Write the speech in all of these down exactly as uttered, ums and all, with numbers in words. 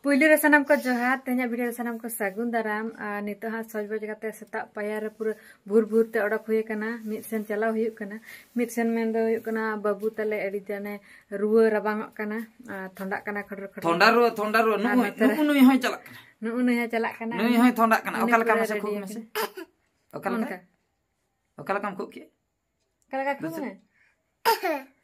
ᱯᱩᱭᱞᱩ ᱨᱮ ᱥᱟᱱᱟᱢ ᱠᱚ ᱡᱚᱦᱟᱨ, ᱛᱮᱦᱮᱧᱟᱜ ᱵᱷᱤᱰᱤᱭᱳ ᱨᱮ ᱥᱟᱱᱟᱢ ᱠᱚ ᱥᱟᱹᱜᱩᱱ ᱫᱟᱨᱟᱢ᱾ ᱟᱨ ᱱᱤᱛᱚᱜ ᱦᱟᱸᱜ ᱥᱚᱡᱽ ᱵᱚᱡᱽ ᱠᱟᱛᱮ ᱥᱮᱛᱟᱜ ᱯᱟᱭᱟᱨ ᱨᱮ ᱯᱩᱨᱟᱹ ᱵᱷᱳᱨ ᱵᱷᱳᱨ ᱛᱮ ᱚᱰᱚᱠ ᱦᱩᱭ ᱟᱠᱟᱱᱟ᱾ ᱢᱤᱫ ᱥᱮᱱ ᱪᱟᱞᱟᱣ ᱦᱩᱭᱩᱜ ᱠᱟᱱᱟ, ᱢᱤᱫ ᱥᱮᱱ ᱢᱮᱱ ᱫᱚ ᱦᱩᱭᱩᱜ ᱠᱟᱱᱟ ᱵᱟᱹᱵᱩ ᱛᱟᱞᱮ ᱟᱹᱰᱤ ᱡᱟᱱᱮ ᱨᱩᱣᱟᱹ ᱨᱟᱵᱟᱝᱚᱜ ᱠᱟᱱᱟ, ᱟᱨ ᱛᱷᱚᱱᱰᱟᱜ ᱠᱟᱱᱟ ᱠᱷᱚᱴᱚᱨ ᱠᱷᱚᱴᱚᱨ᱾ ᱛᱷᱚᱱᱰᱟ ᱨᱩᱣᱟᱹ, ᱛᱷᱚᱱᱰᱟ ᱨᱩᱣᱟᱹ᱾ ᱟᱨ ᱱᱩᱜᱼᱩᱭ, ᱱᱚᱛᱮ ᱨᱮ ᱱᱩᱜᱼᱩ ᱱᱩᱭ ᱦᱚᱸᱭ ᱪᱟᱞᱟᱜ ᱠᱟᱱᱟ᱾ ᱱᱩᱜᱼᱩ ᱱᱩᱭ ᱦᱚᱸᱭ ᱪᱟᱞᱟᱜ ᱠᱟᱱᱟ᱾ ᱱᱩᱭ ᱦᱚᱸᱭ ᱛᱷᱚᱱᱰᱟᱜ ᱠᱟᱱᱟ᱾ ᱩᱱᱤ ᱚᱠᱟ ᱞᱮᱠᱟ ᱯᱩᱨᱟᱹ ᱢᱟᱥᱮ ᱠᱷᱩᱜ ᱨᱮᱰᱤ ᱢᱮᱥᱮ? ᱟᱠᱟᱱᱟ᱾ ᱚᱠᱟ ᱞᱮᱠᱟ? ᱚᱱᱠᱟ᱾ ᱚᱠᱟ ᱞᱮᱠᱟᱢ ᱠᱷᱩᱜ ᱠᱮᱫ? ᱚᱠᱟ ᱞᱮᱠᱟ ᱠᱷᱩᱜ ᱫᱩᱥᱨᱟ᱾ ᱢᱮ?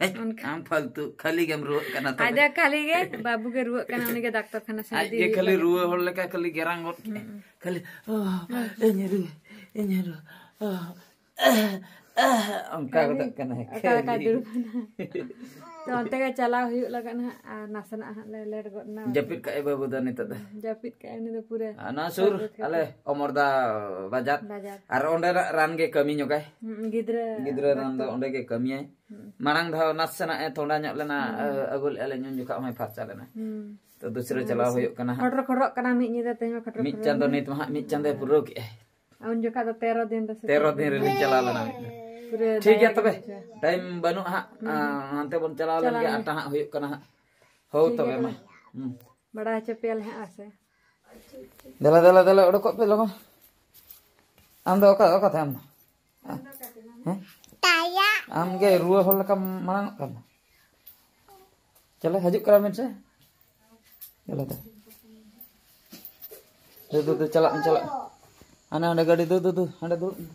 ᱮᱭ, ᱚᱱᱠᱟ᱾ ᱟᱢ ᱯᱷᱟᱞᱛᱩ, ᱠᱷᱟᱹᱞᱤ ᱜᱮᱢ ᱨᱩᱣᱟᱹᱜ ᱠᱟᱱᱟ ᱛᱚᱵᱮ᱾ ᱟᱡ ᱫᱚ ᱠᱷᱟᱹᱞᱤ ᱜᱮ, ᱵᱟᱹᱵᱩ ᱜᱮ ᱨᱩᱣᱟᱹᱜ ᱠᱟᱱᱟ, ᱩᱱᱤ ᱜᱮ ᱰᱟᱠᱛᱚᱨ ᱠᱷᱟᱱᱟ ᱥᱮᱱ ᱟᱡ ᱤᱫᱤ ᱜᱮ ᱦᱩᱭᱩᱜ ᱠᱷᱟᱹᱞᱤ ᱞᱟᱹᱜᱤᱫ᱾ ᱨᱩᱣᱟᱹ ᱦᱚᱲ ᱞᱮᱠᱟ ᱠᱷᱟᱹᱞᱤ ᱜᱮᱨᱟᱝ ᱜᱚᱫ ᱠᱮᱫᱟᱭ᱾ ᱦᱩᱸ᱾ ᱠᱷᱟᱹᱞᱤ, "ᱚ, ᱤᱧ ᱨᱩᱣᱟᱹ, ᱤᱧ ᱨᱩᱣᱟᱹ, ᱚ, ᱚᱱᱠᱟ ᱠᱷᱟᱹᱞᱤ ᱜᱚᱫᱚᱜ ᱠᱟᱱᱟᱭ ᱚᱠᱟ ᱞᱮᱠᱟ ᱠᱷᱟᱹᱞᱤ᱾ ᱫᱩᱲᱩᱵ ᱠᱟᱱᱟ᱾ ᱛᱚ, ᱚᱱᱛᱮ ᱜᱮ ᱪᱟᱞᱟᱣ ᱦᱩᱭᱩᱜ ᱞᱟᱜᱟᱜ ᱱᱟᱦᱟᱜ, ᱟᱨ ᱱᱟᱥᱮᱱᱟᱜ ᱦᱟᱸᱜ ᱞᱮ ᱞᱮᱴ ᱜᱚᱫ ᱱᱟ᱾ ᱡᱟᱹᱯᱤᱫ ᱠᱟᱜᱼᱟᱭ ᱵᱟᱹᱵᱩ ᱫᱚ ᱱᱤᱛᱚᱜ ᱫᱚ᱾ ᱡᱟᱹᱯᱤᱫ ᱠᱟᱜᱼᱟᱭ ᱩᱱᱤ ᱫᱚ ᱯᱩᱨᱟᱹ᱾ ᱟᱨ ᱱᱚᱣᱟ ᱥᱩᱨ ᱥᱚᱨᱵᱚᱛ ᱠᱟᱛᱮ᱾ ᱟᱞᱮ ᱚᱢᱚᱨᱫᱟ ᱵᱟᱡᱟᱨ᱾ ᱵᱟᱡᱟᱨ᱾ ᱟᱨ ᱚᱸᱰᱮᱱᱟᱜ ᱨᱟᱱ ᱜᱮ ᱠᱟᱹᱢᱤ ᱧᱚᱜᱟᱭ᱾ ᱦᱩᱸ, ᱜᱤᱫᱽᱨᱟᱹ ᱜᱤᱫᱽᱨᱟᱹ ᱨᱟᱱ ᱫᱚ ᱰᱟᱠᱛᱚᱨ᱾ ᱚᱸᱰᱮ ᱜᱮ ᱠᱟᱹᱢᱤᱭᱟᱭ᱾ ᱦᱩᱸ᱾ ᱢᱟᱲᱟᱝ ᱫᱷᱟᱣ ᱱᱟᱥᱮᱱᱟᱜ ᱮ ᱛᱷᱚᱱᱰᱟ ᱧᱚᱜ ᱞᱮᱱᱟ, ᱦᱩᱸ᱾ ᱟᱹᱜᱩ ᱞᱮᱫᱼᱟ ᱞᱮ, ᱩᱱ ᱡᱚᱠᱷᱚᱱ ᱦᱚᱸᱭ ᱯᱷᱟᱨᱪᱟ ᱞᱮᱱᱟ᱾ ᱦᱩᱸ᱾ ᱛᱚ ᱫᱩᱥᱨᱟᱹ ᱟᱨ ᱪᱟᱞᱟᱣ ᱵᱮᱥᱤ ᱦᱩᱭᱩᱜ ᱠᱟᱱᱟ ᱦᱟᱸᱜ᱾ ᱠᱷᱚᱴᱨᱚ ᱠᱷᱚᱴᱨᱚᱜ ᱠᱟᱱᱟ ᱢᱤᱫ ᱧᱤᱫᱟᱹ, ᱛᱮᱦᱮᱧ ᱢᱟ ᱠᱷᱚᱴᱨᱚ ᱢᱤᱫ ᱠᱷᱚᱴᱨᱚ ᱪᱟᱸᱫᱚ ᱧᱤᱫᱟᱹ᱾ ᱱᱤᱛ ᱢᱟ ᱦᱟᱸᱜ, ᱢᱤᱫ ᱪᱟᱸᱫᱚᱭ ᱯᱩᱨᱟᱹᱣ ᱠᱮᱫᱼᱟᱭ᱾ ᱟᱨ ᱩᱱ ᱡᱚᱠᱷᱟ ᱫᱚ ᱛᱮᱨᱚ ᱫᱤᱱ ᱨᱮ ᱥᱮ ᱛᱮᱨᱚ ᱫᱤᱱ ᱨᱮᱞᱤᱧ ᱪᱟᱞᱟᱣ ᱞᱮᱱᱟ ᱢᱤᱫ ᱫᱷᱟᱣ᱾ ᱯᱩᱨᱟᱹ ᱴᱷᱤᱠ ᱜᱮᱭᱟ ᱫᱟᱭᱟ ᱛᱚᱵᱮ, ᱜᱮ ᱵᱩᱡᱷᱟᱹᱣᱟ᱾ ᱴᱟᱭᱤᱢ ᱵᱟᱹᱱᱩᱜᱼᱟ ᱦᱟᱸᱜ, ᱦᱩᱸ᱾ ᱟᱸ, ᱦᱟᱱᱛᱮ ᱵᱚᱱ ᱪᱟᱞᱟᱣ ᱞᱮᱱ ᱪᱟᱞᱟᱣ ᱜᱮ, ᱞᱮᱱ ᱟᱴᱟ ᱦᱟᱸᱜ ᱦᱩᱭᱩᱜ ᱠᱟᱱᱟ ᱦᱟᱸᱜ᱾ ᱦᱳ ᱴᱷᱤᱠ ᱛᱚᱵᱮ ᱜᱮᱭᱟ ᱢᱟ᱾ ᱛᱚᱵᱮ᱾ ᱦᱩᱸ᱾ ᱵᱟᱲᱟᱭ ᱦᱚᱪᱚ ᱯᱮᱭᱟᱞᱮ ᱦᱟᱸᱜ, ᱟᱨ ᱥᱮ᱾ ᱫᱮᱞᱟ, ᱫᱮᱞᱟ, ᱫᱮᱞᱟ, ᱚᱰᱚᱠᱚᱜ ᱯᱮ ᱞᱚᱜᱚᱱ᱾ ᱟᱢ ᱫᱚ ᱚᱠᱟ, ᱚᱠᱟ ᱛᱟᱭᱚᱢ ᱫᱚ? ᱦᱮᱸ? ᱛᱟᱭᱟ᱾ ᱟᱢ ᱜᱮ ᱨᱩᱣᱟᱹ ᱦᱚᱲ ᱞᱮᱠᱟᱢ ᱢᱟᱲᱟᱝᱚᱜ ᱠᱟᱱ ᱫᱚ᱾ ᱪᱚᱞᱚ, ᱦᱤᱡᱩᱜ ᱠᱟᱱᱟ ᱵᱮᱱ ᱥᱮ᱾ ᱪᱚᱞᱚ ᱫᱚ᱾ ᱫᱩ, ᱫᱩ, ᱫᱩ, ᱪᱟᱞᱟᱜ ᱢᱮ, ᱪᱟᱞᱟᱜ ᱢᱮ᱾ ᱦᱟᱱᱮ ᱚᱸᱰᱮ ᱜᱟᱹᱰᱤ, ᱫᱩ, ᱫᱩ, ᱫᱩ, ᱦᱟᱸᱰᱮ ᱫᱩᱲᱩᱵ ᱢᱮ᱾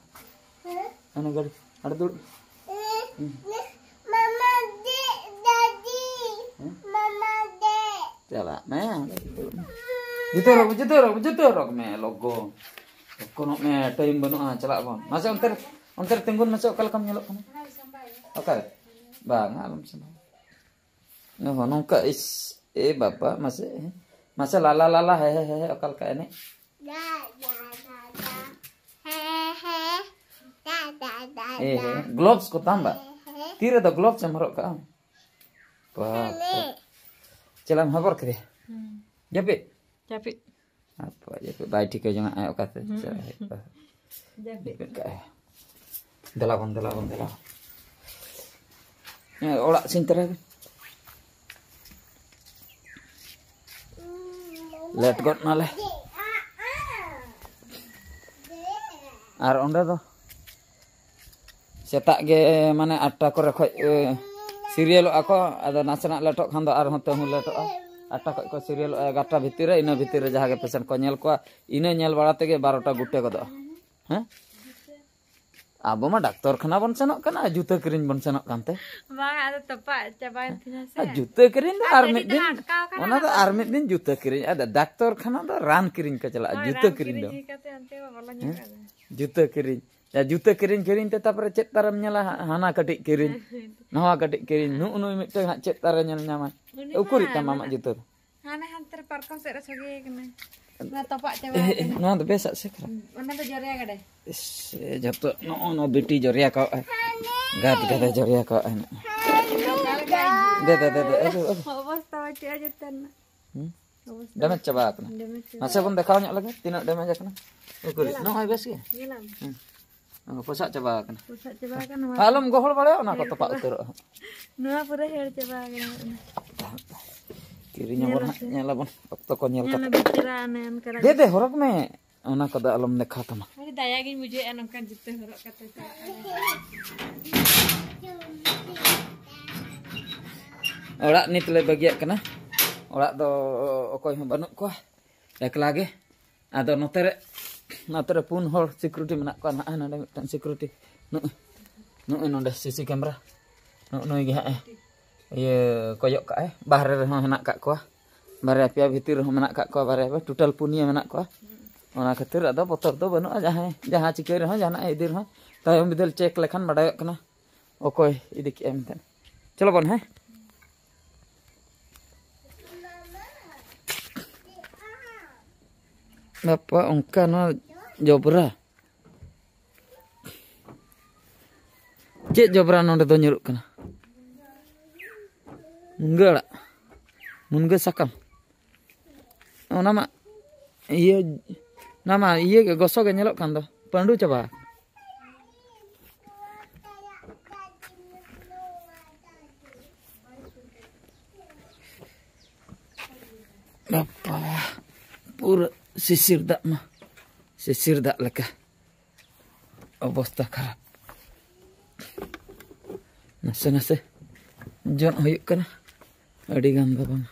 ᱦᱟᱱᱮ ᱜᱟᱹᱰᱤ, ᱦᱟᱸᱰᱮ ᱫᱩᱲᱩᱵ ᱢᱮ᱾ ᱢᱟᱢᱟ ᱫᱮ, ᱫᱟᱫᱤ᱾ ᱦᱮᱸ? ᱢᱟᱢᱟ ᱫᱮ᱾ ᱪᱟᱞᱟᱜ ᱢᱮ, ᱦᱟᱸᱰᱮ ᱫᱩᱲᱩᱵ ᱢᱮ᱾ ᱡᱩᱛᱟᱹ ᱦᱚᱨᱚᱜ ᱢᱮ, ᱡᱩᱛᱟᱹ ᱦᱚᱨᱚᱜ ᱢᱮ, ᱡᱩᱛᱟᱹ ᱦᱚᱨᱚᱜ ᱢᱮ, ᱞᱚᱜᱚᱱ᱾ ᱞᱚᱜᱚᱱᱚᱜ ᱢᱮ, ᱴᱟᱭᱤᱢ ᱵᱟᱹᱱᱩᱜᱼᱟ, ᱪᱟᱞᱟᱜ ᱟᱵᱚᱱ᱾ ᱢᱟᱥᱮ ᱚᱱᱛᱮ ᱨᱮ, ᱚᱱᱛᱮ ᱨᱮ ᱛᱤᱸᱜᱩᱱ ᱢᱮᱥᱮ, ᱚᱠᱟ ᱞᱮᱠᱟᱢ ᱧᱮᱞᱚᱜ ᱠᱟᱱᱟ? ᱚᱠᱟᱨᱮ? ᱵᱟᱝ, ᱟᱞᱚᱢ ᱥᱟᱢᱵᱟᱣᱟ᱾ ᱱᱚᱜᱼᱚ ᱱᱚᱝᱠᱟ, ᱤᱥ, ᱮ ᱵᱟᱵᱟ, ᱢᱟᱥᱮ, ᱢᱟᱥᱮ ᱞᱟᱞᱟ, ᱞᱟᱞᱟ, ᱦᱮ, ᱦᱮ, ᱦᱮ, ᱦᱮ, ᱚᱠᱟ ᱞᱮᱠᱟ ᱮᱱᱮᱡ? ᱫᱟ, ᱫᱟ, ᱫᱟ, ᱫᱟ᱾ ᱦᱮ, ᱦᱮ, ᱫᱟ, ᱫᱟ, ᱫᱟ, ᱮ, ᱦᱮ, ᱫᱟ᱾ ᱜᱞᱳᱵᱥ ᱠᱚ ᱛᱟᱢ ᱵᱟ? ᱦᱮ, ᱦᱮ᱾ ᱛᱤ ᱨᱮᱫᱚ ᱜᱞᱳᱵᱥ ᱮᱢ ᱦᱚᱨᱚᱜ ᱠᱟᱜᱼᱟ? ᱵᱟᱯ ᱨᱮ᱾ ᱦᱟᱱᱮ᱾ ᱪᱮᱫ ᱮᱢ ᱦᱚᱵᱚᱨ ᱠᱮᱫᱮᱭᱟ? ᱦᱩᱸ᱾ ᱡᱟᱹᱯᱤᱫ? ᱡᱟᱹᱯᱤᱫ᱾ ᱟᱯᱟ, ᱡᱟᱹᱯᱤᱫ ᱵᱟᱭ ᱴᱷᱤᱠᱟᱹ ᱡᱚᱝᱟᱜ ᱟᱭ, ᱚᱠᱟᱛᱮ ᱦᱩᱸ᱾ ᱪᱟᱞᱟᱜ ᱦᱩᱭᱩᱜᱼᱟ᱾ ᱡᱟᱹᱯᱤᱫ᱾ ᱡᱟᱹᱯᱤᱫ ᱠᱟᱜᱼᱟᱭ᱾ ᱫᱮᱞᱟ ᱵᱚᱱ, ᱫᱮᱞᱟ ᱵᱚᱱ, ᱫᱮᱞᱟ᱾ ᱦᱮᱸ, ᱚᱲᱟᱜ ᱥᱮᱱ ᱛᱚᱨᱟ ᱜᱮ᱾ ᱞᱮᱴ ᱜᱚᱫ ᱱᱟᱞᱮ᱾ ᱟᱨ ᱚᱸᱰᱮ ᱫᱚ ᱥᱮᱛᱟᱜ ᱜᱮ, ᱢᱟᱱᱮ, ᱟᱴᱴᱟ ᱠᱚᱨᱮ ᱠᱷᱚᱡ, ᱮ, ᱥᱤᱨᱤᱭᱟᱞᱚᱜᱼᱟ ᱠᱚ᱾ ᱟᱫᱚ ᱱᱟᱥᱮᱱᱟᱜ ᱞᱮᱴᱚᱜ ᱠᱷᱟᱱ ᱫᱚ ᱟᱨᱦᱚᱸ ᱛᱟᱹᱦᱩ ᱞᱮᱴᱚᱜᱼᱟ᱾ ᱟᱴᱴᱟ ᱠᱷᱚᱡ ᱠᱚ ᱥᱤᱨᱤᱭᱟᱞᱚᱜᱼᱟ, ᱮᱜᱟᱨᱚᱴᱟ ᱵᱷᱤᱛᱤᱨ ᱨᱮ, ᱤᱱᱟᱹ ᱵᱷᱤᱛᱤᱨ ᱨᱮ ᱡᱟᱦᱟᱸ ᱜᱮ ᱯᱮᱥᱮᱱᱴ ᱠᱚ ᱧᱮᱞ ᱠᱚᱣᱟ, ᱤᱱᱟᱹ ᱧᱮᱞ ᱵᱟᱲᱟ ᱛᱮᱜᱮ ᱵᱟᱨᱚᱴᱟ ᱜᱩᱴᱟᱹ ᱜᱚᱫᱚᱜᱼᱟ᱾ ᱦᱮᱸ, ᱟᱵᱚ ᱢᱟ ᱰᱟᱠᱛᱚᱨ ᱠᱷᱟᱱᱟ ᱵᱚᱱ ᱥᱮᱱᱚᱜ ᱠᱟᱱᱟ, ᱡᱩᱛᱟᱹ ᱠᱤᱨᱤᱧ ᱵᱚᱱ ᱥᱮᱱᱚᱜ ᱠᱟᱱᱛᱮ᱾ ᱵᱟᱝ, ᱟᱫᱚ ᱛᱚᱯᱟᱜ ᱪᱟᱵᱟᱭᱮᱱ ᱛᱤᱧᱟ ᱥᱮ᱾ ᱟᱨ ᱡᱩᱛᱟᱹ ᱠᱤᱨᱤᱧ ᱫᱚ ᱟᱨ ᱟᱨ ᱢᱤᱫ ᱠᱟᱹᱴᱤᱡ ᱫᱤᱱ, ᱛᱟᱦᱮᱸ ᱟᱴᱠᱟᱣ ᱠᱟᱱᱟ ᱚᱱᱟ ᱫᱚ ᱚᱱᱟ ᱟᱨ ᱫᱚ᱾ ᱢᱤᱫ ᱫᱤᱱ ᱡᱩᱛᱟᱹ ᱠᱤᱨᱤᱧ, ᱟᱫᱚ ᱰᱟᱠᱛᱚᱨ ᱠᱷᱟᱱᱟ ᱫᱚ ᱨᱟᱱ ᱠᱤᱨᱤᱧ ᱠᱚ ᱪᱟᱞᱟᱜᱼᱟ, ᱦᱳᱭ, ᱡᱩᱛᱟᱹ ᱨᱟᱱ ᱠᱤᱨᱤᱧ ᱫᱚ᱾ ᱠᱤᱨᱤᱧ ᱦᱩᱭ ᱠᱟᱛᱮ ᱚᱱᱛᱮ ᱢᱟ ᱵᱚᱞᱚ ᱦᱮᱸ? ᱧᱚᱜᱚᱜᱼᱟ᱾ ᱡᱩᱛᱟᱹ ᱠᱤᱨᱤᱧ, ᱡᱟ ᱡᱩᱛᱟᱹ ᱠᱤᱨᱤᱧ ᱠᱤᱨᱤᱧ ᱛᱮ ᱛᱟᱨᱯᱚᱨᱮ ᱪᱮᱫ ᱛᱟᱨᱮᱢ ᱧᱮᱞᱟ ᱦᱟᱸᱜ? ᱦᱟᱱᱟ ᱠᱟᱹᱴᱤᱡ ᱠᱤᱨᱤᱧ, ᱱᱟᱣᱟ ᱠᱟᱹᱴᱤᱡ ᱠᱤᱨᱤᱧ, ᱱᱩᱜᱼᱩ ᱱᱩᱭ ᱢᱤᱫᱴᱟᱝ ᱦᱟᱸᱜ ᱪᱮᱫ ᱛᱟᱨᱮ ᱧᱮᱞ ᱧᱟᱢᱟᱭ? ᱩᱱᱤ ᱩᱠᱩᱨᱤᱡ ᱢᱟ ᱛᱟᱢ ᱟᱢᱟᱜ ᱦᱟᱱᱟ ᱡᱩᱛᱟᱹ ᱫᱚ? ᱦᱟᱱᱮ ᱦᱟᱱᱛᱮ ᱨᱮ ᱯᱟᱨᱠᱚᱢ ᱥᱮᱫ ᱨᱮ ᱥᱚᱜᱮ ᱠᱟᱱᱟᱭ᱾ ᱚᱱᱟ ᱛᱚᱯᱟᱜ ᱪᱟᱵᱟ ᱮ, ᱮ, ᱟᱠᱟᱱᱟ᱾ ᱱᱚᱣᱟ ᱫᱚ ᱵᱮᱥᱟᱜ ᱥᱮ ᱠᱷᱟᱨᱟᱯ? ᱚᱱᱟ ᱫᱚ ᱡᱚᱨᱭᱟ ᱜᱟᱰᱮ᱾ ᱤᱥ, ᱡᱷᱚᱛᱚ ᱱᱚᱜᱼᱚ ᱱᱚᱣᱟ ᱵᱤᱴᱤ ᱡᱚᱨᱭᱟ ᱠᱟᱜᱼᱟᱭ᱾ ᱜᱟᱫ ᱜᱟᱫᱮ ᱡᱚᱨᱭᱟ ᱠᱟᱜᱼᱟᱭ ᱱᱚᱜᱼᱚᱭ᱾ ᱫᱮ, ᱫᱮ, ᱫᱮ, ᱫᱮ, ᱟᱹᱜᱩ, ᱟᱹᱜᱩ᱾ ᱚᱵᱚᱥᱛᱟ ᱵᱟᱹᱪᱩᱜᱼᱟ ᱡᱚᱛᱚ ᱨᱮᱱᱟᱜ᱾ ᱦᱩᱸ? ᱚᱵᱚᱥᱛᱟ ᱰᱮᱢᱮᱡᱽ ᱪᱟᱵᱟ ᱟᱠᱟᱱᱟ᱾ ᱰᱮᱢᱮᱡᱽ ᱪᱟᱵᱟ᱾ ᱱᱟᱥᱮ ᱵᱚᱱ ᱫᱮᱠᱷᱟᱣ ᱧᱚᱜ ᱞᱮᱜᱮ ᱛᱤᱱᱟᱹᱜ ᱰᱮᱢᱮᱡᱽ ᱟᱠᱟᱱᱟ᱾ ᱩᱠᱩᱨᱤᱡ, ᱧᱮᱞᱟᱢ᱾ ᱱᱚᱜᱼᱚᱭ ᱵᱮᱥ ᱜᱮ? ᱧᱮᱞᱟᱢ᱾ ᱦᱩᱸ᱾ ᱚ, ᱯᱚᱥᱟᱜ ᱪᱟᱵᱟ ᱟᱠᱟᱱᱟ᱾ ᱯᱚᱥᱟᱜ ᱪᱟᱵᱟ ᱟᱠᱟᱱᱟ, ᱱᱚᱣᱟ ᱟᱞᱚᱢ ᱜᱚᱦᱚᱲ ᱵᱟᱲᱟᱭᱟ, ᱚᱱᱟ ᱠᱚ ᱱᱚᱣᱟ ᱛᱚᱯᱟᱜ ᱯᱩᱨᱟᱹ, ᱩᱛᱟᱹᱨᱚᱜᱼᱟ ᱦᱟᱸᱜ᱾ ᱱᱚᱣᱟ ᱯᱩᱨᱟᱹ ᱦᱮᱲ ᱪᱟᱵᱟ ᱟᱠᱟᱱᱟ᱾ ᱠᱤᱨᱤᱧ ᱟᱵᱚᱱ ᱦᱟᱸᱜ, ᱧᱮᱞ ᱟᱵᱚᱱ᱾ ᱚᱠᱛᱚ ᱠᱚ ᱧᱮᱞ ᱧᱮᱞ ᱠᱟᱛᱮ᱾ ᱵᱤᱪᱟᱹᱨᱟ ᱚᱱᱮ ᱚᱱᱠᱟ ᱨᱮ᱾ ᱫᱮ, ᱫᱮ, ᱦᱚᱨᱚᱜ ᱢᱮ᱾ ᱚᱱᱟ ᱠᱚᱫᱚ ᱟᱞᱚᱢ ᱫᱮᱠᱷᱟᱣ ᱛᱟᱢᱟ᱾ ᱟᱹᱰᱤ ᱫᱟᱭᱟ ᱜᱤᱧ ᱵᱩᱡᱷᱟᱹᱣᱮᱫᱼᱟ ᱱᱚᱝᱠᱟᱱ ᱡᱩᱛᱟᱹ ᱦᱚᱨᱚᱜ ᱠᱟᱛᱮ ᱪᱟᱞᱟᱜ ᱠᱟᱱᱟ᱾ ᱚᱲᱟᱜ ᱱᱤᱛ ᱞᱮ ᱵᱟᱹᱜᱤᱭᱟᱜ ᱠᱟᱱᱟ᱾ ᱚᱲᱟᱜ ᱫᱚ ᱚᱠᱚᱭ ᱦᱚᱸ ᱵᱟᱹᱱᱩᱜ ᱠᱚᱣᱟ, ᱮᱠᱞᱟ ᱜᱮ᱾ ᱟᱫᱚ ᱱᱚᱛᱮ ᱨᱮ, ᱱᱚᱛᱮ ᱨᱮ ᱯᱩᱱ ᱦᱚᱲ ᱥᱤᱠᱩᱨᱤᱴᱤ ᱢᱮᱱᱟᱜ ᱠᱚᱣᱟ᱾ ᱱᱚᱜᱼᱚᱭ ᱱᱚᱰᱮ ᱢᱤᱫᱴᱟᱝ ᱥᱤᱠᱩᱨᱤᱴᱤ, ᱱᱩᱜᱼᱩᱭ, ᱱᱩᱜᱼᱩᱭ ᱱᱚᱰᱮ ᱥᱤᱥᱤ ᱠᱮᱢᱨᱟ, ᱱᱩᱜᱼᱩ ᱱᱩᱭ ᱜᱮ ᱦᱟᱸᱜ ᱮ, ᱤᱭᱟᱹ, ᱠᱚᱭᱚᱜ ᱠᱟᱜᱼᱟᱭ᱾ ᱵᱟᱦᱨᱮ ᱨᱮᱦᱚᱸ ᱦᱮᱱᱟᱜ ᱠᱟᱜ ᱠᱚᱣᱟ, ᱵᱟᱨᱭᱟ ᱯᱮᱭᱟ ᱵᱷᱤᱛᱤᱨ ᱨᱮᱦᱚᱸ ᱢᱮᱱᱟᱜ ᱠᱟᱜ ᱠᱚᱣᱟ, ᱵᱟᱨᱭᱟ ᱯᱮᱭᱟ, ᱴᱳᱴᱟᱞ ᱯᱩᱱᱭᱟᱹ ᱢᱮᱱᱟᱜ ᱠᱚᱣᱟ᱾ ᱚᱱᱟ ᱠᱷᱟᱹᱛᱤᱨ ᱟᱫᱚ ᱵᱚᱛᱚᱨ ᱫᱚ ᱵᱟᱹᱱᱩᱜᱼᱟ, ᱡᱟᱦᱟᱸᱭ ᱡᱟᱦᱟᱸ ᱪᱤᱠᱟᱹᱭ ᱨᱮᱦᱚᱸ, ᱡᱟᱦᱟᱱᱟᱜ ᱮ ᱤᱫᱤ ᱨᱮᱦᱚᱸ, ᱛᱟᱭᱚᱢ ᱵᱤᱫᱟᱹᱞ ᱪᱮᱠ ᱞᱮᱠᱷᱟᱱ ᱵᱟᱰᱟᱭᱚᱜ ᱠᱟᱱᱟ ᱚᱠᱚᱭ ᱤᱫᱤ ᱠᱮᱜᱼᱟᱭ ᱢᱮᱱᱛᱮ᱾ ᱪᱚᱞᱚ ᱵᱚᱱ, ᱦᱮᱸ᱾ ᱵᱟᱯᱟ, ᱚᱱᱠᱟ ᱱᱚᱣᱟ ᱡᱚᱵᱽᱨᱟ᱾ ᱪᱮᱫ ᱡᱚᱵᱽᱨᱟ ᱱᱚᱰᱮ ᱫᱚ ᱧᱩᱨᱩᱜ ᱠᱟᱱᱟ? ᱢᱩᱱᱜᱟᱹ ᱟᱲᱟᱜ, ᱢᱩᱱᱜᱟᱹ ᱥᱟᱠᱟᱢ᱾ ᱚᱱᱟ ᱢᱟ ᱤᱭᱟᱹ, ᱚᱱᱟ ᱢᱟ ᱤᱭᱟᱹ ᱜᱮ, ᱜᱚᱥᱚ ᱜᱮ ᱧᱮᱞᱚᱜ ᱠᱟᱱ ᱫᱚ, ᱯᱟᱺᱰᱩ ᱪᱟᱵᱟ᱾ ᱵᱟᱯᱟ, ᱯᱩᱨᱟᱹ ᱥᱤᱥᱤᱨ ᱫᱟᱜ ᱢᱟ, ᱥᱤᱥᱤᱨ ᱫᱟᱜ ᱞᱮᱠᱟ ᱚᱵᱚᱥᱛᱟ ᱠᱷᱟᱨᱟᱯ᱾ ᱱᱟᱥᱮ ᱱᱟᱥᱮ ᱡᱚᱜ ᱦᱩᱭᱩᱜ ᱠᱟᱱᱟ, ᱟᱹᱰᱤ ᱜᱟᱱ ᱫᱚ ᱵᱟᱝ᱾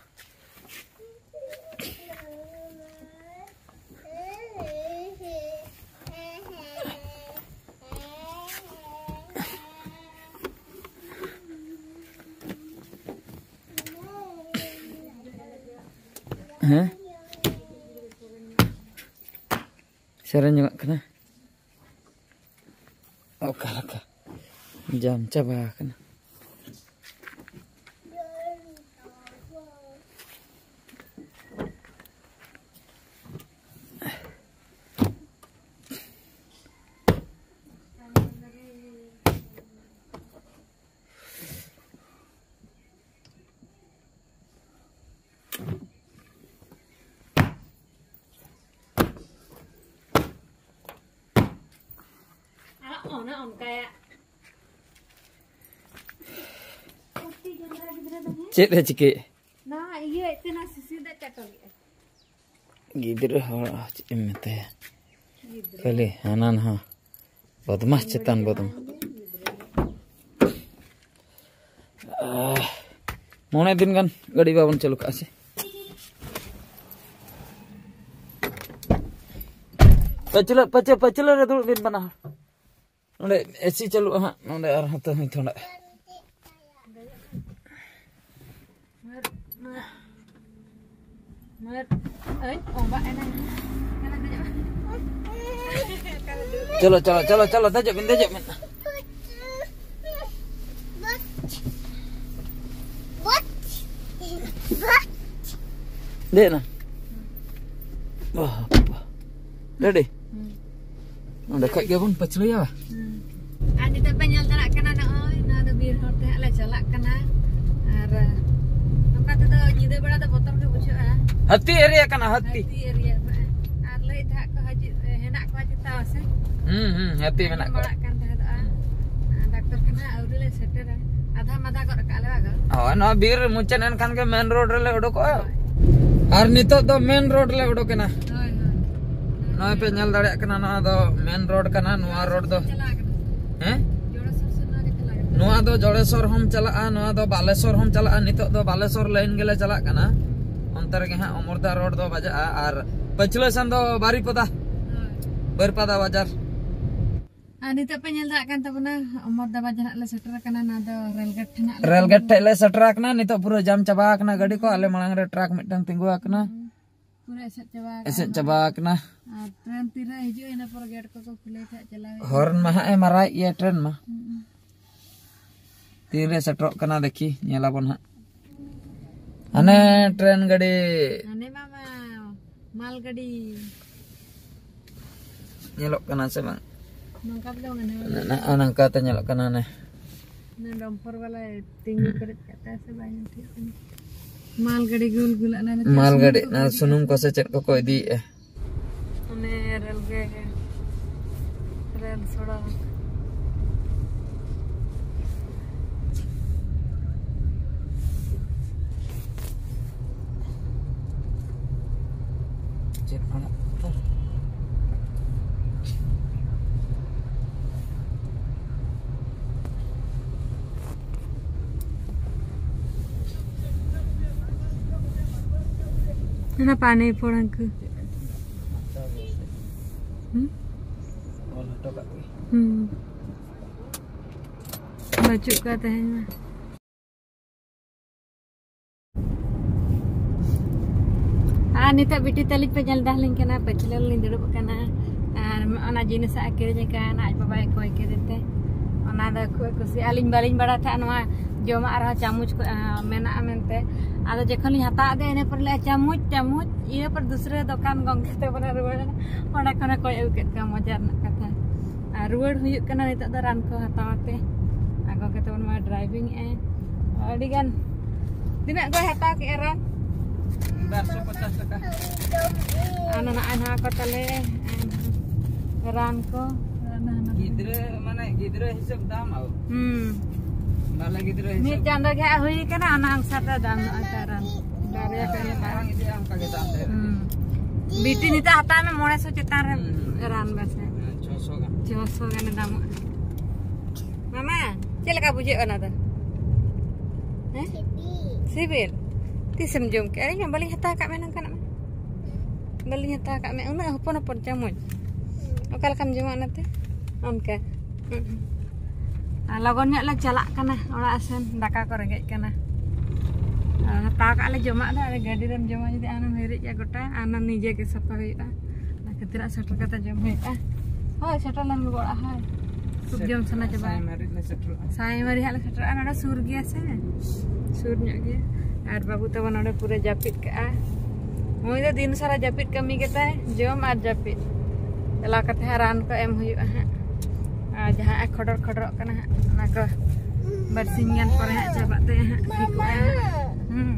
ᱦᱮᱸ, ᱥᱮᱨᱮᱧ ᱧᱚᱜ ᱠᱟᱱᱟ᱾ ᱚᱠᱟ ᱞᱮᱠᱟ ᱡᱟᱢ ᱪᱟᱵᱟ ᱟᱠᱟᱱᱟ᱾ ᱟᱨ ᱚᱱᱮ ᱚᱱᱠᱟᱭᱟ᱾ ᱪᱮᱫ ᱮ ᱪᱤᱠᱟᱹᱭᱮᱫ? ᱱᱟ ᱤᱭᱟᱹ ᱮᱛᱮ ᱱᱟ ᱥᱤᱥᱤᱨ ᱫᱟᱜ ᱪᱟᱴᱚᱞᱮᱜᱼᱟ᱾ ᱜᱤᱫᱽᱨᱟᱹ ᱦᱚᱲ ᱪᱮᱫ ᱮᱢ ᱢᱮᱛᱟᱭᱟ? ᱜᱤᱫᱽᱨᱟᱹ᱾ ᱠᱷᱟᱹᱞᱤ ᱦᱟᱱᱟ ᱱᱟᱦᱟ ᱵᱚᱫᱢᱟᱥ ᱪᱮᱛᱟᱱ ᱵᱚᱫᱢᱟᱥ᱾ ᱟᱦ, ᱢᱚᱬᱮ ᱫᱤᱱ ᱜᱟᱱ ᱜᱟᱹᱰᱤ ᱵᱟᱵᱚᱱ ᱪᱟᱹᱞᱩ ᱠᱟᱜᱼᱟ ᱥᱮ᱾ ᱯᱟᱹᱪᱷᱞᱟᱹ, ᱯᱟᱹᱪᱷᱞᱟᱹ, ᱯᱟᱹᱪᱷᱞᱟᱹ ᱨᱮ ᱫᱩᱲᱩᱵ ᱵᱤᱱ ᱵᱟᱱᱟ ᱦᱚᱲ᱾ ᱱᱚᱰᱮ ᱮᱥᱤ ᱪᱟᱹᱞᱩᱜᱼᱟ ᱦᱟᱸᱜ, ᱱᱚᱰᱮ ᱟᱨ ᱦᱟᱱᱛᱮ ᱦᱚᱸ ᱛᱷᱚᱲᱟ᱾ ᱢᱟᱨ, ᱢᱟᱨ, ᱢᱟᱨ, ᱟᱹᱧ ᱚᱵᱟᱜ ᱮᱱᱟ᱾ ᱪᱚᱞᱚ, ᱪᱚᱞᱚ, ᱪᱚᱞᱚ, ᱪᱚᱞᱚ, ᱫᱮᱡᱚᱜ ᱵᱤᱱ, ᱫᱮᱡᱚᱜ ᱵᱤᱱ᱾ ᱫᱮᱡ ᱮᱱᱟ᱾ ᱵᱟᱵᱟ᱾ ᱰᱮᱰᱤ᱾ ᱦᱩᱸ᱾ ᱚᱸᱰᱮ ᱠᱷᱚᱡ ᱜᱮᱵᱚᱱ ᱯᱟᱹᱪᱷᱞᱟᱹᱭᱟ᱾ ᱦᱩᱸ᱾ ᱟᱨ ᱱᱤᱛᱚᱜ ᱯᱮ ᱧᱮᱞ ᱫᱟᱲᱮᱭᱟᱜ ᱠᱟᱱᱟ, ᱱᱚᱜᱼᱚᱭ ᱱᱚᱣᱟ ᱫᱚ ᱵᱤᱨ ᱦᱚᱨ ᱛᱮ ᱦᱟᱸᱜ ᱞᱮ ᱪᱟᱞᱟᱜ ᱠᱟᱱᱟ᱾ ᱟᱨ ᱱᱚᱝᱠᱟ ᱛᱮᱫᱚ ᱧᱤᱫᱟᱹ ᱵᱮᱲᱟ ᱫᱚ ᱵᱚᱛᱚᱨ ᱜᱮ ᱵᱩᱡᱷᱟᱹᱜᱼᱟ᱾ ᱦᱟᱹᱛᱤ ᱮᱨᱤᱭᱟ ᱠᱟᱱᱟ, ᱦᱟᱹᱛᱤ᱾ ᱦᱟᱹᱛᱤ ᱮᱨᱤᱭᱟ ᱠᱟᱱᱟ᱾ ᱟᱨ ᱞᱟᱹᱭ ᱫᱷᱟᱜ ᱠᱚ ᱦᱤᱡᱩᱜ, ᱦᱮᱱᱟᱜ ᱠᱚᱣᱟ ᱪᱮᱛᱟ ᱥᱮ? ᱦᱩᱸ, ᱦᱩᱸ, ᱦᱟᱹᱛᱤ ᱢᱮᱱᱟᱜ ᱠᱚᱣᱟ᱾ ᱵᱟᱲᱟᱜ ᱠᱟᱱ ᱛᱟᱦᱮᱸᱫᱚᱜᱼᱟ᱾ ᱰᱟᱠᱛᱚᱨ ᱠᱷᱟᱱᱟ ᱟᱹᱣᱨᱤ ᱞᱮ ᱥᱮᱴᱮᱨᱟ᱾ ᱟᱫᱷᱟ ᱢᱟᱫᱷᱟ ᱜᱚᱫ ᱠᱟᱜᱼᱟ ᱞᱮ ᱵᱟᱝ? ᱦᱳᱭ, ᱱᱚᱣᱟ ᱵᱤᱨ ᱢᱩᱪᱟᱹᱫ ᱮᱱ ᱠᱷᱟᱱ ᱜᱮ ᱢᱮᱱ ᱨᱳᱰ ᱨᱮᱞᱮ ᱩᱰᱩᱠᱚᱜᱼᱟ᱾ ᱦᱳᱭ᱾ ᱟᱨ ᱱᱤᱛᱚᱜ ᱫᱚ ᱢᱮᱱ ᱨᱳᱰ ᱞᱮ ᱩᱰᱩᱠ ᱮᱱᱟ᱾ ᱱᱚᱜᱼᱚᱭ ᱯᱮ ᱧᱮᱞ ᱫᱟᱲᱮᱭᱟᱜ ᱠᱟᱱᱟ, ᱱᱚᱣᱟ ᱫᱚ ᱢᱮᱱ ᱨᱳᱰ ᱠᱟᱱᱟ᱾ ᱱᱚᱣᱟ ᱨᱳᱰ ᱫᱚ, ᱦᱮᱸ, ᱱᱚᱣᱟ ᱫᱚ ᱡᱚᱲᱮᱥᱚᱨ ᱦᱚᱸᱢ ᱪᱟᱞᱟᱜᱼᱟ, ᱱᱚᱣᱟ ᱫᱚ ᱵᱟᱞᱮᱥᱚᱨ ᱦᱚᱸᱢ ᱪᱟᱞᱟᱜᱼᱟ᱾ ᱱᱤᱛᱚᱜ ᱫᱚ ᱵᱟᱞᱮᱥᱚᱨ ᱞᱟᱭᱤᱱ ᱜᱮᱞᱮ ᱪᱟᱞᱟᱜ ᱠᱟᱱᱟ᱾ ᱚᱱᱛᱮ ᱨᱮᱜᱮ ᱦᱟᱸᱜ ᱚᱢᱚᱨᱫᱟ ᱨᱳᱰ ᱫᱚ ᱵᱟᱡᱟᱜᱼᱟ᱾ ᱟᱨ ᱯᱟᱹᱪᱷᱞᱟᱹ ᱥᱮᱱ ᱫᱚ ᱵᱟᱨᱤᱯᱟᱫᱟ, ᱵᱟᱹᱨᱤᱯᱟᱫᱟ ᱵᱟᱡᱟᱨ᱾ ᱟᱨ ᱱᱤᱛᱚᱜ ᱯᱮ ᱧᱮᱞ ᱫᱟᱲᱮᱭᱟᱜ ᱠᱟᱱ ᱛᱟᱵᱚᱱᱟ, ᱚᱢᱚᱨᱫᱟ ᱵᱟᱡᱟᱨ ᱦᱟᱸᱜ ᱞᱮ ᱥᱮᱴᱮᱨ ᱟᱠᱟᱱᱟ᱾ ᱱᱚᱣᱟ ᱫᱚ ᱨᱮᱞ ᱜᱮᱴ ᱴᱷᱮᱱ ᱦᱟᱸᱜ ᱞᱮ ᱨᱮᱞ ᱜᱮᱴ ᱴᱷᱮᱡ ᱞᱮ ᱥᱮᱴᱮᱨ ᱟᱠᱟᱱᱟ᱾ ᱱᱤᱛᱚᱜ ᱯᱩᱨᱟᱹ ᱡᱟᱢ ᱪᱟᱵᱟ ᱟᱠᱟᱱᱟ ᱜᱟᱹᱰᱤ ᱠᱚ᱾ ᱟᱞᱮ ᱢᱟᱲᱟᱝ ᱨᱮ ᱴᱨᱟᱠ ᱢᱤᱫᱴᱟᱝ ᱛᱤᱸᱜᱩ ᱟᱠᱟᱱᱟ᱾ ᱯᱩᱨᱟᱹ ᱮᱥᱮᱫ ᱪᱟᱵᱟ ᱟᱠᱟᱱᱟ᱾ ᱮᱥᱮᱫ ᱪᱟᱵᱟ ᱟᱠᱟᱱᱟ᱾ ᱟᱨ ᱴᱨᱮᱱ ᱛᱤᱨᱮ ᱦᱤᱡᱩᱜᱼᱟ, ᱤᱱᱟᱹ ᱯᱚᱨ ᱜᱮᱴ ᱠᱚᱠᱚ ᱠᱷᱩᱞᱟᱹᱣ ᱠᱷᱟᱡ ᱪᱟᱞᱟᱣ ᱦᱩᱭᱩᱜᱼᱟ᱾ ᱦᱚᱨᱱ ᱢᱟ ᱦᱟᱸᱜ ᱮ ᱢᱟᱨᱟᱭᱮᱫ ᱜᱮᱭᱟ ᱴᱨᱮᱱ ᱢᱟ᱾ ᱦᱩᱸ᱾ ᱛᱤᱱᱨᱮ ᱥᱮᱴᱮᱨᱚᱜ ᱠᱟᱱᱟ ᱫᱮᱠᱷᱤ, ᱧᱮᱞᱟᱵᱚᱱ ᱦᱟᱸᱜ᱾ ᱦᱟᱱᱮ ᱴᱨᱮᱱ ᱜᱟᱹᱰᱤ᱾ ᱦᱟᱱᱮ ᱢᱟᱢᱟ, ᱢᱟᱞ ᱜᱟᱹᱰᱤ᱾ ᱧᱮᱞᱚᱜ ᱠᱟᱱᱟ ᱥᱮ ᱵᱟᱝ? ᱱᱚᱝᱠᱟ ᱫᱚ ᱵᱟᱝ, ᱦᱟᱱᱮ ᱱᱚᱜᱼᱚ ᱱᱚᱝᱠᱟ ᱛᱮ ᱧᱮᱞᱚᱜ ᱠᱟᱱᱟ ᱦᱟᱱᱮ᱾ ᱚᱱᱟ ᱰᱚᱢᱯᱚᱨ ᱵᱟᱞᱟ ᱛᱤᱸᱜᱩ ᱯᱮᱨᱮᱡ ᱠᱟᱜ ᱛᱟᱭᱟ ᱥᱮ ᱵᱟᱭ ᱧᱮᱞ ᱴᱷᱤᱠ ᱠᱟᱱᱟ᱾ ᱢᱟᱞ ᱜᱟᱹᱰᱤ ᱜᱳᱞ ᱜᱳᱞᱟᱜ ᱚᱱᱟ ᱫᱚ ᱢᱟᱞ ᱪᱮᱫ ᱜᱟᱹᱰᱤ, ᱥᱩᱱᱩᱢ ᱠᱚ ᱚᱱᱟ ᱤᱫᱤᱭᱮᱫ ᱥᱩᱱᱩᱢ ᱠᱟᱱ ᱠᱚ ᱥᱮ ᱪᱮᱫ ᱠᱚᱠᱚ ᱤᱫᱤᱭᱮᱫᱼᱟ᱾ ᱚᱱᱮ ᱨᱮᱞ ᱜᱮ, ᱨᱮᱞ ᱥᱚᱲᱚᱠ᱾ ᱪᱮᱫ ᱟᱲᱟᱜ ᱠᱚ? ᱚᱱᱟ ᱯᱟᱱᱤ ᱯᱷᱚᱲ ᱦᱟᱹᱱᱠᱩ᱾ ᱦᱩᱸ? ᱚᱞ ᱦᱚᱴᱚ ᱠᱟᱜ ᱜᱮ᱾ ᱦᱩᱸ᱾ ᱵᱟᱹᱪᱩᱜ ᱠᱚᱣᱟ ᱛᱮᱦᱮᱧ ᱢᱟ᱾ ᱟᱨ ᱱᱤᱛᱚᱜ ᱵᱤᱴᱤ ᱛᱟᱹᱞᱤᱧ ᱯᱮ ᱧᱮᱞ ᱫᱟᱞᱤᱧ ᱠᱟᱱᱟ, ᱯᱟᱹᱪᱷᱞᱟᱹ ᱨᱮᱞᱤᱧ ᱫᱩᱲᱩᱵ ᱟᱠᱟᱱᱟ᱾ ᱟᱨ ᱚᱱᱟ ᱡᱤᱱᱤᱥ ᱟᱜ ᱠᱤᱨᱤᱧ ᱟᱠᱟᱱ ᱟᱡ ᱵᱟᱵᱟᱭ ᱠᱚᱭ ᱠᱮᱫᱮ ᱛᱮ, ᱚᱱᱟ ᱫᱚ ᱠᱷᱩᱵ ᱮ ᱠᱩᱥᱤᱭᱟᱜᱼᱟ᱾ ᱟᱹᱞᱤᱧ ᱵᱟᱹᱞᱤᱧ ᱵᱟᱲᱟᱭ ᱛᱟᱦᱮᱸᱫ ᱱᱚᱣᱟ ᱡᱚᱢᱟᱜ ᱨᱮᱦᱚᱸ ᱪᱟᱢᱚᱪ ᱠᱚ, ᱟᱸ, ᱢᱮᱱᱟᱜᱼᱟ ᱢᱮᱱᱛᱮ᱾ ᱟᱫᱚ ᱡᱚᱠᱷᱚᱱ ᱞᱤᱧ ᱦᱟᱛᱟᱣ ᱟᱫᱮᱭᱟ, ᱤᱱᱟᱹ ᱯᱚᱨᱮ ᱞᱟᱹᱭᱟ, "ᱪᱟᱢᱚᱪ, ᱪᱟᱢᱚᱪ", ᱤᱱᱟᱹ ᱯᱚᱨ ᱫᱩᱥᱨᱟᱹ ᱫᱚᱠᱟᱱ ᱜᱚᱝᱠᱮ ᱛᱮ ᱵᱚᱞᱮ ᱨᱩᱣᱟᱹᱲ ᱮᱱᱟ, ᱚᱸᱰᱮ ᱠᱷᱚᱱᱮ ᱠᱚᱭ ᱟᱹᱜᱩ ᱠᱮᱫ ᱠᱚᱣᱟ᱾ ᱢᱚᱡᱟ ᱨᱮᱱᱟᱜ ᱠᱟᱛᱷᱟ᱾ ᱟᱨ ᱨᱩᱣᱟᱹᱲ ᱦᱩᱭᱩᱜ ᱠᱟᱱᱟ ᱱᱤᱛᱚᱜ ᱫᱚ ᱨᱟᱱ ᱠᱚ ᱦᱟᱛᱟᱣ ᱟᱛᱮ᱾ ᱟᱨ ᱜᱚᱝᱠᱮ ᱛᱟᱵᱚᱱ ᱢᱟ ᱰᱨᱟᱭᱵᱷᱤᱝ ᱮᱜᱼᱟᱭ᱾ ᱟᱹᱰᱤ ᱜᱟᱱ᱾ ᱛᱤᱱᱟᱹᱜ ᱠᱚᱭ ᱦᱟᱛᱟᱣ ᱠᱮᱜᱼᱟ ᱨᱟᱱ? ᱵᱟᱨᱥᱚ ᱯᱚᱪᱟᱥ ᱴᱟᱠᱟ᱾ ᱟᱨ ᱱᱚᱣᱟ ᱱᱚᱣᱟ ᱠᱚ ᱛᱟᱞᱮ, ᱨᱟᱱ ᱠᱚ᱾ ᱜᱤᱫᱽᱨᱟᱹ, ᱢᱟᱱᱮ, ᱜᱤᱫᱽᱨᱟᱹ ᱦᱤᱥᱟᱹᱵ ᱫᱟᱢ ᱟᱹᱜᱩ᱾ ᱦᱩᱸ᱾ ᱵᱟᱞᱮ ᱜᱤᱫᱽᱨᱟᱹ ᱢᱤᱫ ᱦᱤᱥᱟᱹᱵ᱾ ᱪᱟᱸᱫᱚ ᱜᱮ ᱦᱟᱸᱜ ᱦᱩᱭ ᱠᱟᱱᱟ, ᱚᱱᱟ ᱚᱱᱩᱥᱟᱨ ᱛᱮ ᱫᱟᱢ ᱧᱚᱜ ᱟᱠᱟᱫ ᱨᱟᱱ᱾ ᱵᱟᱨᱭᱟ ᱯᱮ ᱞᱮᱠᱟ᱾ ᱢᱟᱨᱟᱝ ᱤᱫᱤᱜᱼᱟ, ᱚᱱᱠᱟ ᱜᱮ ᱫᱟᱢ ᱰᱷᱮᱨ ᱤᱫᱤᱜᱼᱟ᱾ ᱦᱩᱸ᱾ ᱵᱤᱴᱤ ᱱᱤᱛᱚᱜ ᱦᱟᱛᱟᱣ ᱢᱮ ᱢᱚᱬᱮ ᱥᱚ ᱪᱮᱛᱟᱱ ᱨᱮ᱾ ᱦᱩᱸ᱾ ᱨᱟᱱ ᱵᱮᱥ᱾ ᱦᱮᱸ, ᱪᱷᱚ ᱥᱚ ᱜᱟᱱ᱾ ᱪᱷᱚ ᱥᱚ ᱜᱟᱱᱮ ᱫᱟᱢᱚᱜᱼᱟ᱾ ᱢᱟᱢᱟ, ᱪᱮᱫ ᱞᱮᱠᱟ ᱵᱩᱡᱷᱟᱹᱜ ᱠᱟᱱᱟ ᱫᱚ? ᱦᱮᱸ? ᱥᱤᱵᱤᱞ᱾ ᱥᱤᱵᱤᱞ? ᱛᱤᱥᱮᱢ ᱡᱚᱢ ᱠᱮᱜᱼᱟ? ᱤᱧ ᱢᱟ ᱵᱟᱹᱞᱤᱧ ᱦᱟᱛᱟᱣ ᱠᱟᱜ ᱢᱮ ᱱᱚᱝᱠᱟᱱᱟᱜ ᱢᱟ᱾ ᱵᱟᱹᱞᱤᱧ ᱦᱟᱛᱟᱣ ᱠᱟᱜ ᱢᱮ, ᱩᱱᱟᱹᱜ ᱦᱚᱯᱚᱱ ᱦᱚᱯᱚᱱ ᱪᱟᱢᱚᱪ᱾ ᱚᱠᱟ ᱞᱮᱠᱟᱢ ᱡᱚᱢᱟ ᱚᱱᱟᱛᱮ? ᱚᱱᱠᱟ᱾ ᱦᱩᱸ᱾ ᱟᱨ ᱞᱚᱜᱚᱱ ᱧᱚᱜ ᱞᱮ ᱪᱟᱞᱟᱜ ᱠᱟᱱᱟ ᱚᱲᱟᱜ ᱥᱮᱱ, ᱫᱟᱠᱟ ᱠᱚ ᱨᱮᱸᱜᱮᱡ ᱠᱟᱱᱟ᱾ ᱟᱨ ᱦᱟᱛᱟᱣ ᱠᱟᱜ ᱞᱮ ᱡᱚᱢᱟᱜ ᱫᱚ, ᱟᱨ ᱜᱟᱹᱰᱤ ᱨᱮᱢ ᱡᱚᱢᱟ ᱡᱩᱫᱤ, ᱟᱨᱮᱢ ᱦᱤᱨᱤᱡ ᱜᱮᱭᱟ ᱜᱚᱴᱟ, ᱟᱨ ᱚᱱᱟ ᱱᱤᱡᱮ ᱜᱮ ᱥᱟᱯᱷᱟ ᱦᱩᱭᱩᱜᱼᱟ᱾ ᱚᱱᱟ ᱠᱷᱟᱹᱛᱤᱨ ᱟᱜ ᱥᱮᱴᱮᱨ ᱠᱟᱛᱮ ᱡᱚᱢ ᱦᱩᱭᱩᱜᱼᱟ᱾ ᱦᱳᱭ, ᱥᱮᱴᱮᱨ ᱞᱮᱱ ᱜᱮ ᱚᱲᱟᱜ, ᱦᱳᱭ᱾ ᱠᱷᱩᱵ ᱡᱚᱢ ᱥᱟᱱᱟ ᱪᱟᱵᱟ᱾ ᱥᱟᱭᱢᱟᱨᱤ ᱞᱮ ᱥᱮᱴᱮᱨᱚᱜᱼᱟ᱾ ᱥᱟᱭᱢᱟᱨᱤ ᱦᱟᱸᱜ ᱞᱮ ᱥᱮᱴᱮᱨᱚᱜᱼᱟ, ᱱᱚᱰᱮ ᱥᱩᱨ ᱜᱮᱭᱟ ᱥᱮ, ᱥᱩᱨ ᱧᱚᱜ ᱜᱮᱭᱟ᱾ ᱟᱨ ᱵᱟᱹᱵᱩ ᱛᱟᱵᱚ ᱱᱚᱰᱮ ᱯᱩᱨᱟᱹ ᱡᱟᱹᱯᱤᱫ ᱠᱟᱜᱼᱟ᱾ ᱱᱩᱭ ᱫᱚ ᱫᱤᱱ ᱥᱟᱨᱟ ᱡᱟᱹᱯᱤᱫ ᱠᱟᱹᱢᱤ ᱜᱮᱛᱟᱭ, ᱡᱚᱢ ᱟᱨ ᱡᱟᱹᱯᱤᱫ᱾ ᱪᱟᱞᱟᱣ ᱠᱟᱛᱮ ᱦᱟᱸᱜ ᱨᱟᱱ ᱠᱚ ᱮᱢ ᱦᱩᱭᱩᱜᱼᱟ ᱦᱟᱸᱜ᱾ ᱟᱨ ᱡᱟᱦᱟᱸ ᱠᱷᱚᱰᱚᱨ ᱠᱷᱚᱰᱚᱨᱚᱜ ᱠᱟᱱᱟ ᱦᱟᱸᱜ, ᱚᱱᱟ ᱠᱚ ᱵᱟᱨᱥᱤᱧ ᱜᱟᱱ ᱯᱚᱨᱮ ᱦᱟᱸᱜ ᱪᱟᱵᱟᱜ ᱛᱟᱭᱟ ᱦᱟᱸᱜ, ᱴᱷᱤᱠᱚᱜᱼᱟᱭ ᱦᱟᱸᱜ᱾ ᱦᱩᱸ᱾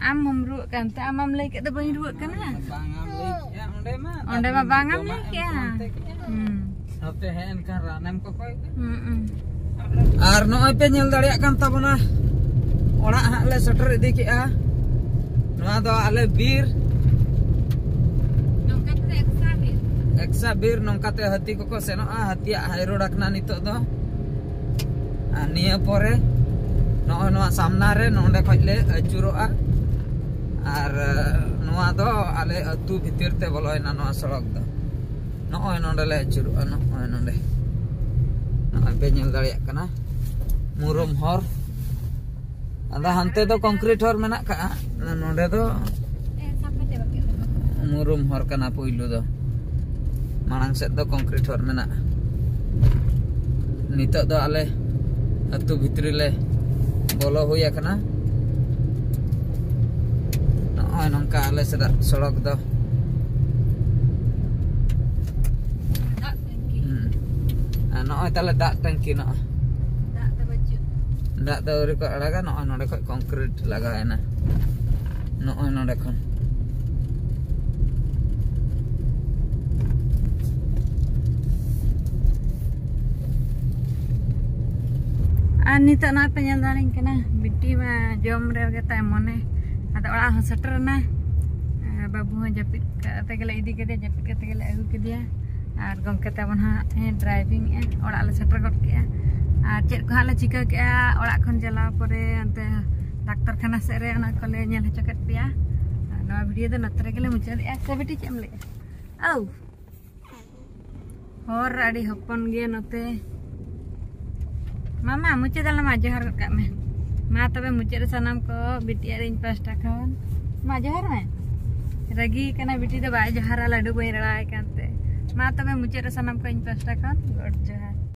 ᱟᱢ ᱢᱟᱢ ᱨᱩᱣᱟᱹᱜ ᱠᱟᱱ ᱛᱮ, ᱟᱢ ᱢᱟᱢ ᱞᱟᱹᱭ ᱠᱮᱫ ᱫᱚ ᱵᱟᱹᱧ ᱨᱩᱣᱟᱹᱜ ᱠᱟᱱᱟ᱾ ᱵᱟᱝ ᱟᱢ ᱞᱟᱹᱭ ᱠᱮᱜᱼᱟ ᱚᱸᱰᱮ ᱢᱟ᱾ ᱚᱸᱰᱮ ᱢᱟ ᱵᱟᱝ ᱮᱢ ᱡᱚᱢᱟᱜ ᱞᱟᱹᱭ ᱮᱢ ᱠᱮᱜᱼᱟ᱾ ᱯᱷᱳᱱ ᱛᱮ ᱠᱮᱜᱼᱟ᱾ ᱦᱩᱸ᱾ ᱱᱚᱛᱮ ᱦᱮᱡ ᱮᱱᱠᱷᱟᱱ ᱨᱟᱱᱮᱢ ᱠᱚᱠᱚᱭ ᱠᱟᱱᱟ᱾ ᱦᱩᱸ, ᱦᱩᱸ᱾ ᱟᱨ ᱱᱚᱜᱼᱚᱭ ᱯᱮ ᱧᱮᱞ ᱫᱟᱲᱮᱭᱟᱜ ᱠᱟᱱ ᱛᱟᱵᱚᱱᱟ, ᱚᱲᱟᱜ ᱦᱟᱸᱜ ᱞᱮ ᱥᱮᱴᱮᱨ ᱤᱫᱤ ᱠᱮᱜᱼᱟ᱾ ᱱᱚᱣᱟ ᱫᱚ ᱟᱞᱮ ᱵᱤᱨ᱾ ᱱᱚᱝᱠᱟ ᱛᱮ ᱮᱠᱥᱟ ᱵᱤᱨ᱾ ᱮᱠᱥᱟ ᱵᱤᱨ, ᱱᱚᱝᱠᱟ ᱛᱮ ᱦᱟᱹᱛᱤ ᱠᱚᱠᱚ ᱥᱮᱱᱚᱜᱼᱟ᱾ ᱦᱟᱹᱛᱤᱭᱟᱜ high road ᱟᱠᱟᱱᱟ ᱱᱤᱛᱚᱜ ᱫᱚ᱾ ᱟᱨ ᱱᱤᱭᱟᱹ ᱯᱚᱨᱮ ᱱᱚᱜᱼᱚᱭ ᱱᱚᱣᱟ ᱥᱟᱢᱱᱟ ᱨᱮ ᱱᱚᱸᱰᱮ ᱠᱷᱚᱡ ᱞᱮ ᱟᱹᱪᱩᱨᱚᱜᱼᱟ᱾ ᱟᱨ, ᱱᱚᱣᱟ ᱫᱚ ᱟᱞᱮ ᱟᱹᱛᱩ ᱵᱷᱤᱛᱤᱨ ᱛᱮ ᱵᱚᱞᱚᱭᱮᱱᱟ ᱱᱚᱣᱟ ᱥᱚᱲᱚᱠ ᱫᱚ᱾ ᱱᱚᱜᱼᱚᱭ ᱱᱚᱸᱰᱮ ᱞᱮ ᱟᱹᱪᱩᱨᱚᱜᱼᱟ, ᱱᱚᱜᱼᱚᱭ ᱱᱚᱸᱰᱮ᱾ ᱱᱚᱜᱼᱚᱭ ᱯᱮ ᱧᱮᱞ ᱫᱟᱲᱮᱭᱟᱜ ᱠᱟᱱᱟ, ᱢᱩᱨᱩᱢ ᱦᱚᱨ᱾ ᱟᱫᱚ ᱦᱟᱱᱛᱮ ᱫᱚ concrete ᱦᱚᱨ ᱢᱮᱱᱟᱜ ᱠᱟᱜᱼᱟ, ᱱᱚᱸᱰᱮ ᱫᱚ ᱢᱩᱨᱩᱢ ᱦᱚᱨ ᱠᱟᱱᱟ ᱯᱩᱭᱞᱩ ᱫᱚ᱾ ᱢᱟᱲᱟᱝ ᱥᱮᱫ ᱫᱚ concrete ᱦᱚᱨ ᱢᱮᱱᱟᱜᱼᱟ᱾ ᱱᱤᱛᱚᱜ ᱫᱚ ᱟᱞᱮ ᱟᱹᱛᱩ ᱵᱷᱤᱛᱨᱤ ᱞᱮ ᱵᱚᱞᱚ ᱦᱩᱭ ᱟᱠᱟᱱᱟ᱾ ᱱᱚᱜᱼᱚᱭ ᱱᱚᱝᱠᱟ ᱟᱞᱮ ᱥᱮᱫᱟᱜ ᱥᱚᱲᱚᱠ ᱫᱚ᱾ ᱫᱟᱜ ᱴᱮᱝᱠᱤ᱾ ᱦᱩᱸ᱾ ᱟᱨ ᱱᱚᱜᱼᱚᱭ ᱛᱟᱦᱞᱮ ᱫᱟᱜ ᱴᱮᱝᱠᱤ ᱱᱚᱜᱼᱚᱭ᱾ ᱫᱟᱜ ᱫᱚ ᱵᱟᱹᱪᱩᱜ᱾ ᱫᱟᱜ ᱫᱚ ᱟᱹᱣᱨᱤ ᱠᱚ ᱟᱲᱟᱜᱟ, ᱱᱚᱜᱼᱚᱭ ᱱᱚᱸᱰᱮ ᱠᱷᱚᱡ concrete ᱞᱟᱜᱟᱣ ᱮᱱᱟ᱾ ᱱᱚᱜᱼᱚᱭ ᱱᱚᱸᱰᱮ ᱠᱷᱚᱱ᱾ ᱟᱨ ᱱᱤᱛᱚᱜ ᱱᱚᱜᱼᱚᱭ ᱯᱮ ᱧᱮᱞ ᱫᱟᱲᱮᱧ ᱠᱟᱱᱟ, ᱵᱤᱴᱤ ᱢᱟ ᱡᱚᱢ ᱨᱮ ᱜᱮ ᱛᱟᱭ ᱢᱚᱱᱮ᱾ ᱟᱫᱚ ᱚᱲᱟᱜ ᱦᱚᱸ ᱥᱮᱴᱮᱨ ᱮᱱᱟ᱾ ᱟᱨ ᱵᱟᱹᱵᱩ ᱦᱚᱸ ᱡᱟᱹᱯᱤᱫ ᱠᱟᱛᱮ ᱜᱮᱞᱮ ᱤᱫᱤ ᱠᱮᱫᱮᱭᱟ, ᱡᱟᱹᱯᱤᱫ ᱠᱟᱛᱮ ᱜᱮᱞᱮ ᱟᱹᱜᱩ ᱠᱮᱫᱮᱭᱟ᱾ ᱟᱨ ᱜᱚᱢᱠᱮ ᱛᱟᱵᱚᱱ ᱦᱟᱸᱜ ᱮ driving ᱮᱜᱼᱟ, ᱚᱲᱟᱜ ᱞᱮ ᱥᱮᱴᱮᱨ ᱜᱚᱫ ᱠᱮᱜᱼᱟ᱾ ᱟᱨ ᱪᱮᱫ ᱠᱚ ᱦᱟᱸᱜ ᱞᱮ ᱪᱤᱠᱟᱹ ᱠᱮᱜᱼᱟ, ᱚᱲᱟᱜ ᱠᱷᱚᱱ ᱪᱟᱞᱟᱣ ᱯᱚᱨᱮ ᱚᱱᱛᱮ ᱰᱟᱠᱛᱚᱨ ᱠᱷᱟᱱᱟ ᱥᱮᱫ ᱨᱮ ᱚᱱᱟ ᱠᱚᱞᱮ ᱧᱮᱞ ᱦᱚᱪᱚ ᱠᱮᱫ ᱯᱮᱭᱟ᱾ ᱟᱨ ᱱᱚᱣᱟ video ᱫᱚ ᱱᱚᱛᱮ ᱨᱮᱜᱮ ᱞᱮ ᱢᱩᱪᱟᱹᱫᱮᱜᱼᱟ᱾ ᱥᱮ ᱵᱤᱴᱤ, ᱪᱮᱫ ᱮᱢ ᱞᱟᱹᱭᱮᱜᱼᱟ? ᱟᱣ, ᱦᱚᱨ ᱟᱹᱰᱤ ᱦᱚᱯᱚᱱ ᱜᱮᱭᱟ ᱱᱚᱛᱮ᱾ ᱢᱟᱢᱟ, ᱢᱩᱪᱟᱹᱫ ᱟᱞᱟᱝ ᱢᱟ, ᱡᱚᱦᱟᱨ ᱜᱚᱫ ᱠᱟᱜ ᱢᱮ᱾ ᱢᱟ ᱛᱚᱵᱮ ᱢᱩᱪᱟᱹᱫ ᱨᱮ ᱥᱟᱱᱟᱢ ᱠᱚ ᱵᱤᱴᱤ ᱟᱨ ᱤᱧ ᱯᱟᱦᱴᱟ ᱠᱷᱚᱱ ᱢᱟ ᱡᱚᱦᱟᱨ ᱢᱮ᱾ ᱨᱟᱹᱜᱤ ᱠᱟᱱᱟ ᱵᱤᱴᱤ ᱫᱚ, ᱵᱟᱭ ᱡᱚᱦᱟᱨᱟ, ᱞᱟᱹᱰᱩ ᱵᱟᱹᱧ ᱨᱟᱲᱟᱭ ᱠᱟᱱᱛᱮ᱾ ᱢᱟ ᱛᱚᱵᱮ ᱢᱩᱪᱟᱹᱫ ᱨᱮ ᱥᱟᱱᱟᱢ ᱠᱚ ᱤᱧ ᱯᱟᱦᱴᱟ ᱠᱷᱚᱱ ᱜᱚᱰ ᱡᱚᱦᱟᱨ᱾